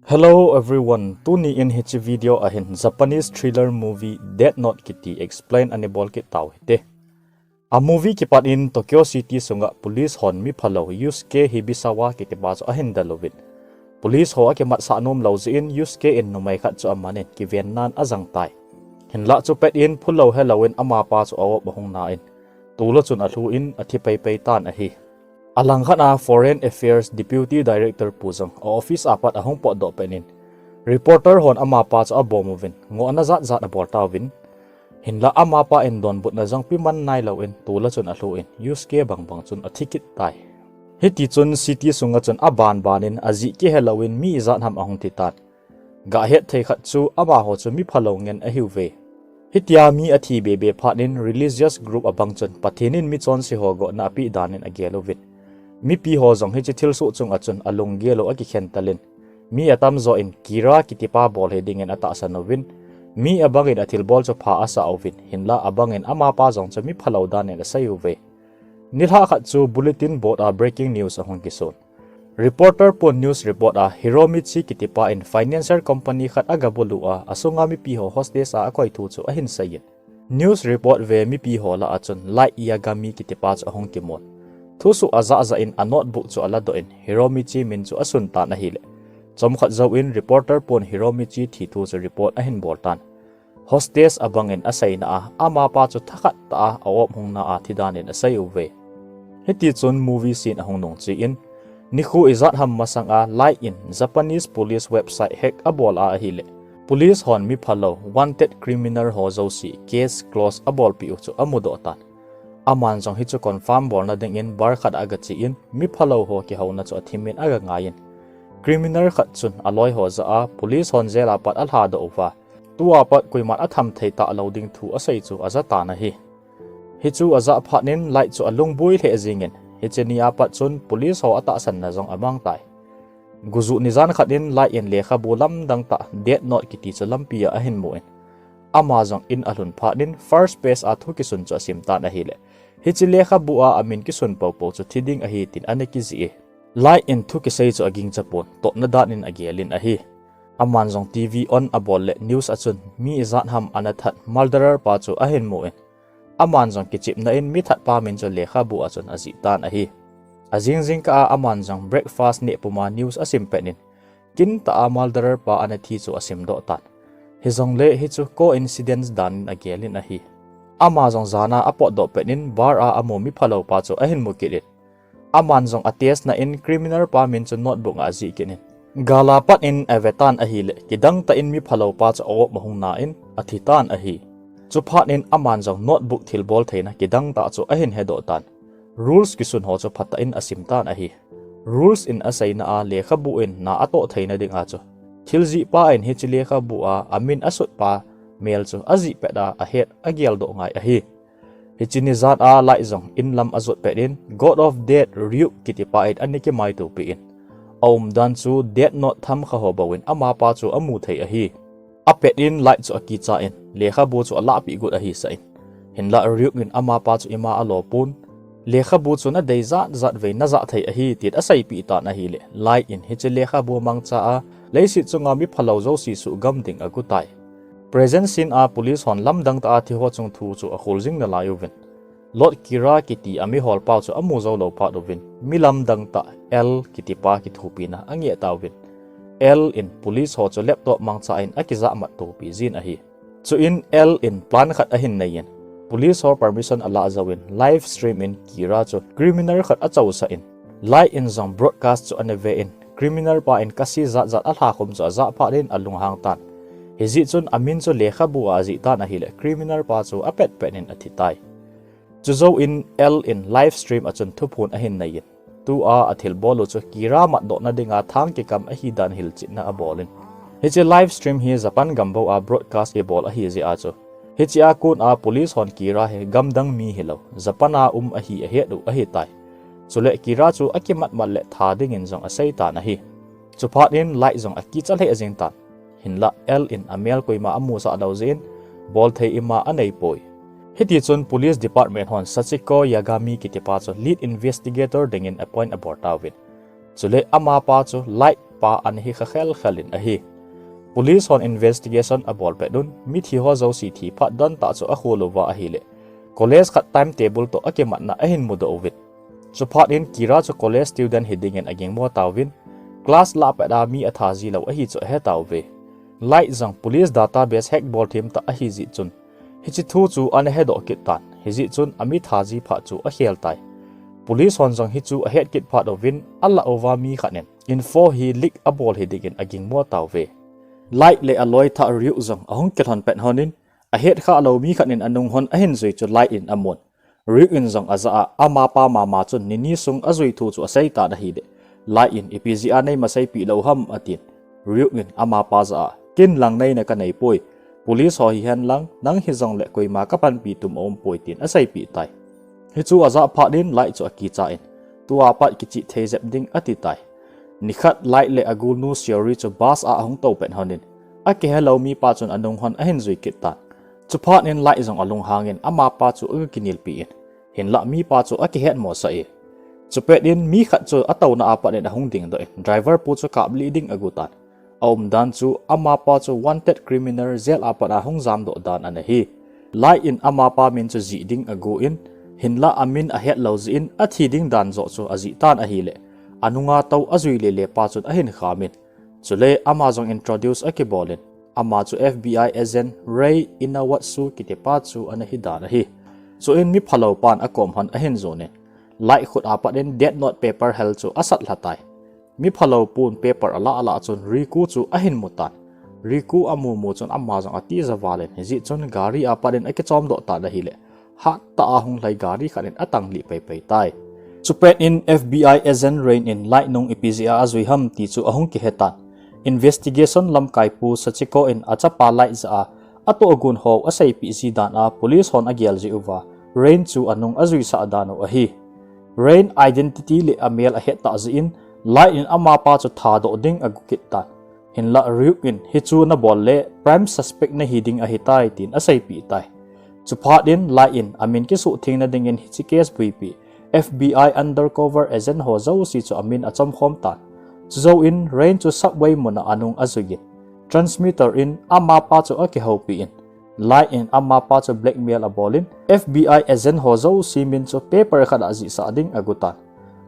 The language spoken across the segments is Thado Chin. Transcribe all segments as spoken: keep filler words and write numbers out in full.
Hello everyone, tuni in hiche video a hin Japanese thriller movie Death Note kiti explain ana bol kit tau hite. A movie kipat in Tokyo City sunga police hon mi phalou Yusuke Hibisawa kiti pa chu ahin del uvin. Police ho akimatsah nom lou jeh in Yusuke in numei khat chu aman in kiven nan ajang tai. Hinlah chupet in phulou helou in amapa chu a-op ahung na in, tulai chun alhu in athi peipei tan ahi. Alangkhat a Foreign Affairs Deputy Director pu jong a office a pat ahung potdoh pet in, reporter hon amapa chu abom uvin, ngohna jat jat abol tauvin. Hinlah amapa in donbutna jong pe man nailou in, tulai chun alhu in, Yusuke bangbang chun athi kit tai. Hiti chun city sunga chun aban ban in ajeh kihe lou in mi ijat ham ahung thi tan. Gah het thei khat chu amaho chu mi phalou ngen ahiuve. Hitia mi athi bebe phat in religious group abang chun Pathen in mi chonse ho gotna apeh dan in agel uvin. Mipi ho jong hiche thilsoh chunga chun alunggel u akikhen tal in. Mi atamjo in Kira kiti pa bol hiding in atahsan uvin. Mi abang in athilbol chu pha asah uvin. Hinlah abang in amapa jong chu mi phalou dan in asei uve. Nilhah khat chu bulletin board a breaking news ahung kisun. Reporter pun news report a Hiromichi kiti pa in financial company khat agabulu a, asunga mipi ho hostage a akoi thu chu ahin sei in. News report ve mipi ho lah a chun Light Yagami kiti pa chu ahung kimun. Thusoh ajah jah in a notebook chu aladoh in Hiromichi min chu asun tan ahile, chomkhat jouvin reporter pun Hiromichi thi thu chu report ahin bol tan. Hostage abang in aseina a, amapa chu thakhat tah a a-op hung na a thi dan in asei uve. Hiti chun movie scene ahung nung che in, nikho ijat ham masang a Light in Japanese police website hack abol a ahile, police hon mi phalou wanted criminal ho jouse case close abolpeh u chu amudoh tan. Aman jong hichu confirm bolna ding in bar khat a agache in, mi phalou ho kihouna chu athim in agangai in, criminal khat chun aloi ho jah a police hon jail a pat alhadoh uva, tua pat koiman atham thei talou ding thu asei chu aja tan ahi. Hichu ajah phat in Light chu alungboi lheh jing in, hiche ni a pat chun police ho atahsan na jong amang tai. Gujuh nijan khat in Light in lekhabu lamdang tah Death Note kiti chu lampi a ahin mu in, ama jong in alhun phat in first page a thu kisun chu asim tan ahile, hiche lekhabu a amin kisun popo chu thi ding ahi tin ana kijih e. Light in thu kisei chu aging chapon, totna dan in agel in ahi. Aman jong TV on abol le news a chun mi ijat ham ana that murderer pa chu ahin mu in, aman jong kichepna in mi that pa min chu lekhabu a chun ajih tan ahi. Ajing jingkah a aman jong breakfast neh puma news asim pet in, kin tah a murderer pa ana thi chu asimdoh tan. Hijongle hichu coincidence dan in agel in ahi. Ama jong jan a apotdoh pet in bar a amu mi phalou pa chu ahin mu kit in, aman jong atest na in criminal pa min chu notebook a ajih kit in, gal a pat in ave tan ahile, kidang tah in mi phalou pa chu a-op ahung na in athi tan ahi. Chuphat in aman jong notebook thilbol theina kidang tah chu ahin hedoh tan. Rules kisun ho chu phatah in asim tan ahi. Rules in aseina a lekhabu in na atoh theina ding a chu, thil jih pa in hiche lekhabu a amin asut pa mel chu ajih pet a ahet ageldoh ngai ahi. Hiche ni jan a Light jong in lam ajot pet in, God of Death Ryuk kiti pa in ana kimaitopi in, aumdan chu Death Note thamkha ho bou in amapa chu amu thei ahi. Apet in Light chu akicha in, lekhabu chu alahpeh got ahi sah in. Hinlah Ryuk in amapa chu ima alo pon, lekhabu chu nadei jat jat vei najah thei ahi tin aseipeh tan ahile, Light in hiche lekhabu mangcha a leiset chunga mi phalou jouse suhgam ding agot tai. Present scene a police hon lamdang tah a thi ho chung thu chu akhol jing nalai uvin, Lord Kira kiti a mihol pa chu amu jou lou phat uvin, mi lamdang tah L kiti pa kithopina angeh tauvin, L in police ho chu laptop mangcha in akijah mat topi jin ahi. Chuin L in plan khat ahin nei in, police ho permission alah jouvin live stream in Kira chu criminal khat achousah in, Light in jong broadcast chu ana ve in, criminal pa in case jat jat alhakhum chu ajah phat in alunghang tan. Hijeh chun amin chu lekhabu a ajih tan ahile, criminal pa chu apet pet in athi tai. Chujou in L in live stream a chun thuphon ahin nei in, tua athilbol u chu Kira matdohna dinga thang kikam ahidan hilchetna abol in, hiche live stream hi Japan gam bou a broadcast kibol ahi jeh a chu, hiche a kon a police hon Kira hi gamdang mi hilou, Japan a um ahi ahet u ahitai. Chule Kira chu akimat mat le tha dingin jong asei tan ahi. Chuphat in Light jong akicha lheh jeng tan. Hinlah L in amel koima amusah lou jeh in, bolthei ima aneipoi. Hitichun police department hon Sachiko Yagami kitipa chu lead investigator dingin appoint abol tauvin, chule amapa chu Light pa ana hi kha khel khel in ahi. Police hon investigation abol pet un, mithi ho jouse thi phat dan tah chu akhol uva ahileh, college khat timetable toh akimatna ahin mudoh uvin. Chuphat in Kira chu college student hiding in agingmo tauvin, class lah pet a mi atha ji lou ahi chu ahe tauve. Light jong police database hack bol them tah ahi jeh chun, hiche thu chu ana hedoh kit tan, hijeh chun ami tha ji phat chu akhel tai. Police hon jong hichu ahet kit phat uvin, alah uva mi khat in info hi leak abol hiding in agingmo tauve. Light le aloi thah Ryuk jong ahung kilhon pet hon in, ahet khah lou mi khat in anung hon ahin jui chu Light in amun. Ryuk in jong ajah a, amapa mama chun nini sung ajui thu chu asei tan ahileh, Light in ipi jeh a neima seipeh lou ham atin. Ryuk in amapa jah a, ken lang neina kanei poi. Police ho hihen lang, nang hijongleh koima kapanpi tum aum poi tin aseipeh tai. Hichu ajah phat in Light chu akicha in, tua pat kichih thei jep ding ati tai. Nikhat Light le agulnu Shiori chu bus a ahung tou pet hon in, akihe lou mipa chun anung hon ahin jui kit tan. Chuphat in Light jong alunghang in amapa chu aga kinelpi in, hinlah mipa chu akihet mosah e. Chupet in mi khat chu atouna a pat in ahung dingdoh in, driver pu chu kaplih ding agu tan. Aumdan chu amapa chu wanted criminal, jail a pat a hung jamdoh dan ana hi. Light in amapa min chu jih ding agu in, hinlah amin ahet lou jeh in athi ding dan joh chu ajih tan ahileh, anunga tou ajui lele pa chun ahin kham in, chule ama jong introduce akibol in, ama chu F B I agent Ray Inawatsu kiti pa chu ana hi dan ahi. Chuin mi phalou pan akom hon ahin jon in, Light khut a pat in Death Note paper hal chu asat lha tai. Mi phalou pun paper alah alah chun Riku chu ahin mu tan. Riku amu mu chun ama jong atija val in, hijeh chun gari a pat in akichomdoh tan ahileh, hat tah a hung lhai gari khat in atanglih pei pei tai. Chupet in F B I agent Rain in Light nung ipi jeh a ajui ham ti chu ahung kihe tan. Investigation lamkai pu Sachiko in achapa Light jah a, atoh gon ho aseipeh ji dan a police hon agel jeh uva, Rain chu anung ajuisah dan u ahi. Rain identity le amel ahet tah jeh in, Light in amapa chu thadoh ding agu kit tan. Hinlah Ryuk in, hichu nabol le prime suspect nahi ding ahitai, tin aseipeh tai. Chuphat in Light in amin kisuhtheng nading in hiche case buipi F B I undercover agent ho jouse chu amin achomkhom tan. Chujouvin Rain chu subway mun a anung ajui in, transmitter in amapa chu akihoupi in, Light in amapa chu blackmail abol in, F B I agent ho jouse min chu paper khat a jihsah ding agu tan.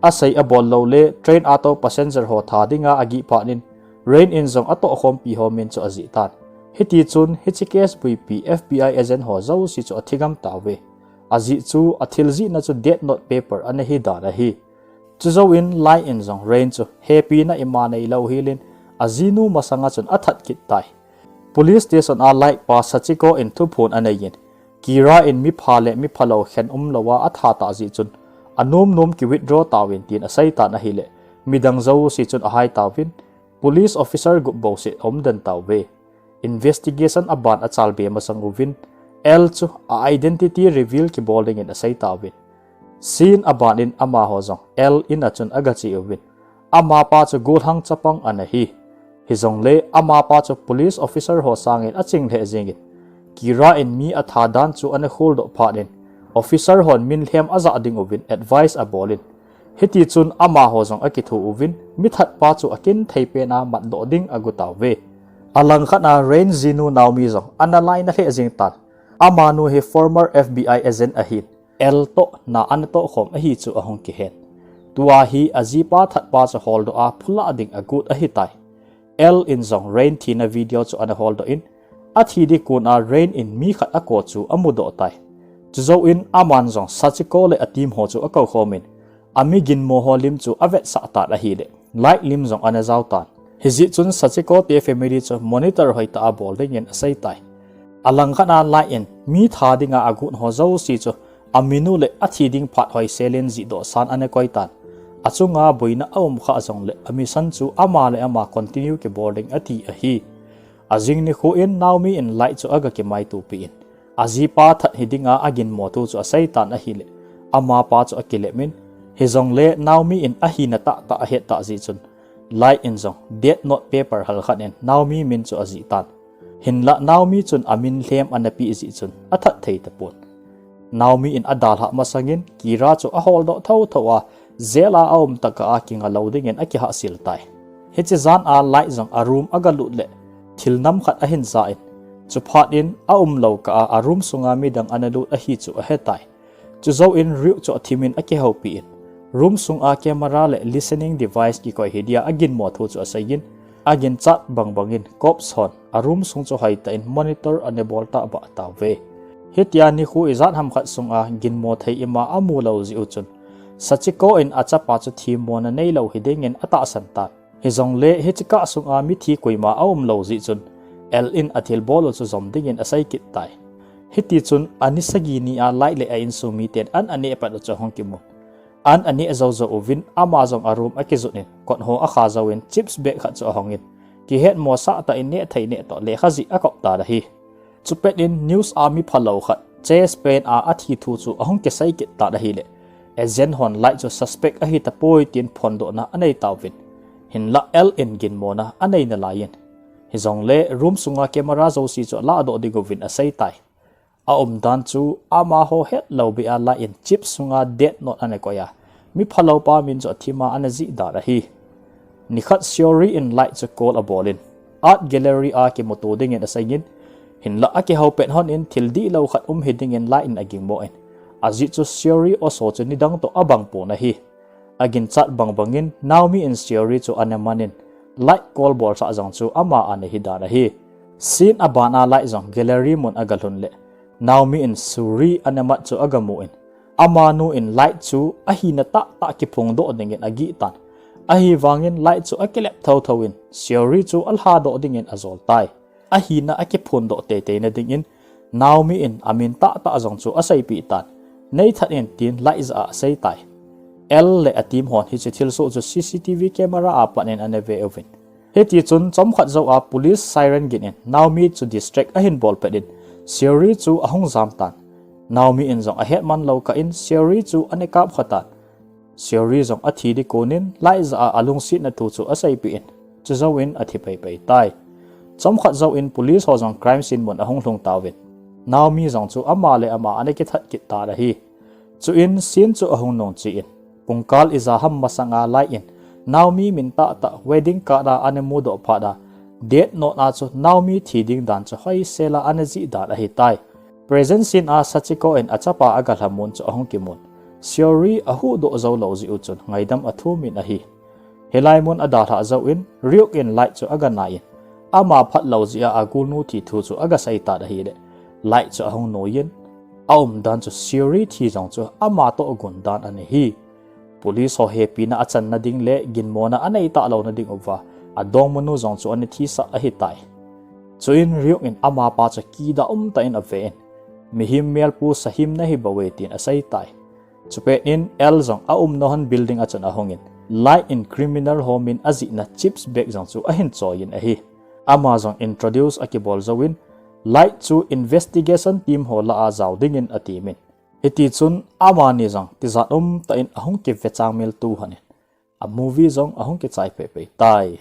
Asei abol lou le train a tou passenger ho tha dinga agih phat in, Rain in jong atohkhompi ho min chu ajih tan. Hiti chun hiche case buipi F B I agent ho jouse chu athigam tauve. Ajeh chu athil jihna chu Death Note paper ana hi dan ahi. Chujouvin Light in jong Rain chu hepina ima neilou hel in, ajinu masanga chun athat kit tai. Police station a Light pa Sachiko in thuphon anei in, Kira in mipha le miphalou khen umlou a atha tah jeh chun, anom nom ki withdraw tauvin tin asei tan ahileh, midang jouse chun ahai tauvin, police officer gup bouseh aum den tauve. Investigation aban achalbe masang uvin, L chu a identity reveal kibol ding in asei tauvin. Scene aban in amaho jong L in a chun agache uvin, amapa chu gollhang chapang ana hi. Hijongle amapa chu police officer ho sangin aching lheh jeng in, Kira in mi atha dan chu ana kholdoh phat in, officer hon min lhem ajah ding uvin advice abol in, hiti chun amaho jong akitho uvin, mithat pa chu akin thei pen a matdoh ding agu tauve. Alangkhat a Rain jinu Naomi jong ana laina lheh jeng tan. Amanu hi former F B I agent ahin, L toh na ana tohkhom ahi chu ahung kihen. Tua hi ajipa thatpa chu holdoh a phulah ding agot ahitai. L in jong Rain thina video chu ana holdoh in, athi ding kon a Rain in mi khat ako chu amudoh tai. Chujouvin aman jong Sachiko le a team ho chu akou khom in, ami ginmo ho lim chu avetsah tan ahileh, Light lim jong ana jao tan. Hijeh chun Sachiko te family chu monitor hoitah a bol dingin asei tai. Alangkhat a Light in mi tha dinga agot ho jouse chu aminu le athi ding phat hoisel in jihdoh san ana koi tan. Achunga boina aum khah jongle a mission chu ama le ama continue kibol ding ati ahi. Ajing nikho in Naomi in Light chu aga kimaitopi in, ajipa that hi dinga aginmo thu chu asei tan ahileh, amapa chu akilem in, hijongle Naomi in ahina tahtah ahet tah jeh chun, Light in jong Death Note paper halkhat in Naomi min chu ajih tan. Hinlah Naomi chun amin lhem ana peh jeh chun athat thei tapon. Naomi in adalhah masangin Kira chu aholdoh thotho a, jail a aum tokah a kinga lou dingin akihahsel tai. Hiche jan a Light jong a room a galut le thil nam khat ahin ja in, chuphat in a umlou kah a a room sunga midang ana lut ahi chu ahetai. Chujouvin Ryuk chu athimin akihoupi in, room sunga camera le listening device kikoi hi dia aginmo thu chu aseiyin, aginchat bangbangin cops hon a room sung chu hoitah in monitor ana bol tahbeh tauve. Hitia nikho ijat ham khat sunga ginmo thei ima amu lou jeh u chun, Sachiko in achapa chu themmona neilou hidingin atahsan tan. Hijongle hiche kah sunga mithi koima aumlou jeh chun, L in athilbol u chu jom dingin asei kit tai. Hitichun ani sagi nia Light le a insung miten an aneh pat u chu ahung kimun. An aneh jou jou uvin ama jong a room akijot in, kot ho akha jouvin chips bag khat chu ahongin, kihetmosah tah in nehthei neh toh lekha jih akop tan ahi. Chupet in news a miphalou khat Chase Pen a athi thu chu ahung kisei kit tan ahile, agent hon Light chu suspect ahitapoi tin phondohna anei tauvin, hinlah L in ginmona anei nalaiyin, hijongle room sunga camera jouse chu alahdoh ding uvin aseitai. Aumdan chu amaho hetlou beh a Light in chips sunga Death Note ana koi a, miphalou pa min chu athima ana jih dan ahi. Nikhat Shiori in Light chu call abolin, art gallery a kimuto dingin aseiyin, hinlah akihou pet hon in thil dihlou khat um hidingin Light in agingmo in, ajeh chu Shiori oso chu nidang toh abangpon ahi. Aginchat bangbangin Naomi in Shiori chu ana manin, Light call bolsah jong chu ama ana hidan ahi. Scene aban a Light jong gallery mun agalhun le, Naomi in Shiori ana mat chu agamun, amanu in Light chu ahina tahtah kiphongdoh dingin agihtan. Ahivangin Light chu akilep thouthou in Shiori chu alhadoh dingin ajoltai. Ahina akiphondoh teiteina dingin Naomi in amin tahtah jong chu aseipeh tan. Neithat in tin Light jah a aseitai. L le a team hon hiche thilsoh chu C C T V camera a pat in ana ve uvin, hitichun chomkhat jou a police siren gin in Naomi chu distract ahin bolpet in, Shiori chu ahung jamtan. Naomi in jong ahetman lou kah in Shiori chu ana kapkhatan. Shiori jong athi ding konin Light jah a alungsetna thu chu aseipeh in, chujouvin athi peipei tai. Chomkhat jouvin police ho jong crime scene mun ahung lhung tauvin, Naomi jong chu ama le ama ana kithat kit tan ahi. Chuin scene chu ahung nung chein, pungkal ijat ham masanga Light in Naomi min tahtah wedding card a ana mudoh phat a, Death Note a chu Naomi thi ding dan chu hoisel a ana jih dan ahitai. Present scene a Sachiko in achapa agalhamun chu ahung kimun, Shiori ahuhdoh joulou jeh u chun ngaidam athumin ahi. Hilai mun adalhah jouvin Ryuk in Light chu aganaiyin, ama phatlou jeh a agolnu thi thu chu agaseitan ahile, Light chu ahung noiyin, aumdan chu Shiori thi jong chu ama toh agon dan ana hi. Police ho hepina achanna ding le ginmona anei talouna ding uva, adongmanu jong chu ana thisah ahitai. Chuin Ryuk in amapa chu kidah umtah in aven, mihem melpu sahim nahibouve tin aseitai. Chupet in L jong aumna hon building a chun ahungin, Light in criminal ho min ajihna chips bag jong chu ahin choiyin ahi. Ama jong introduce akibol jouvin, Light chu investigation team ho lah a jao dingin atemin, hitichun amani jong tijat umtah in ahung kivechang mil tu lhonin, a movie jong ahung kichai peipei tai.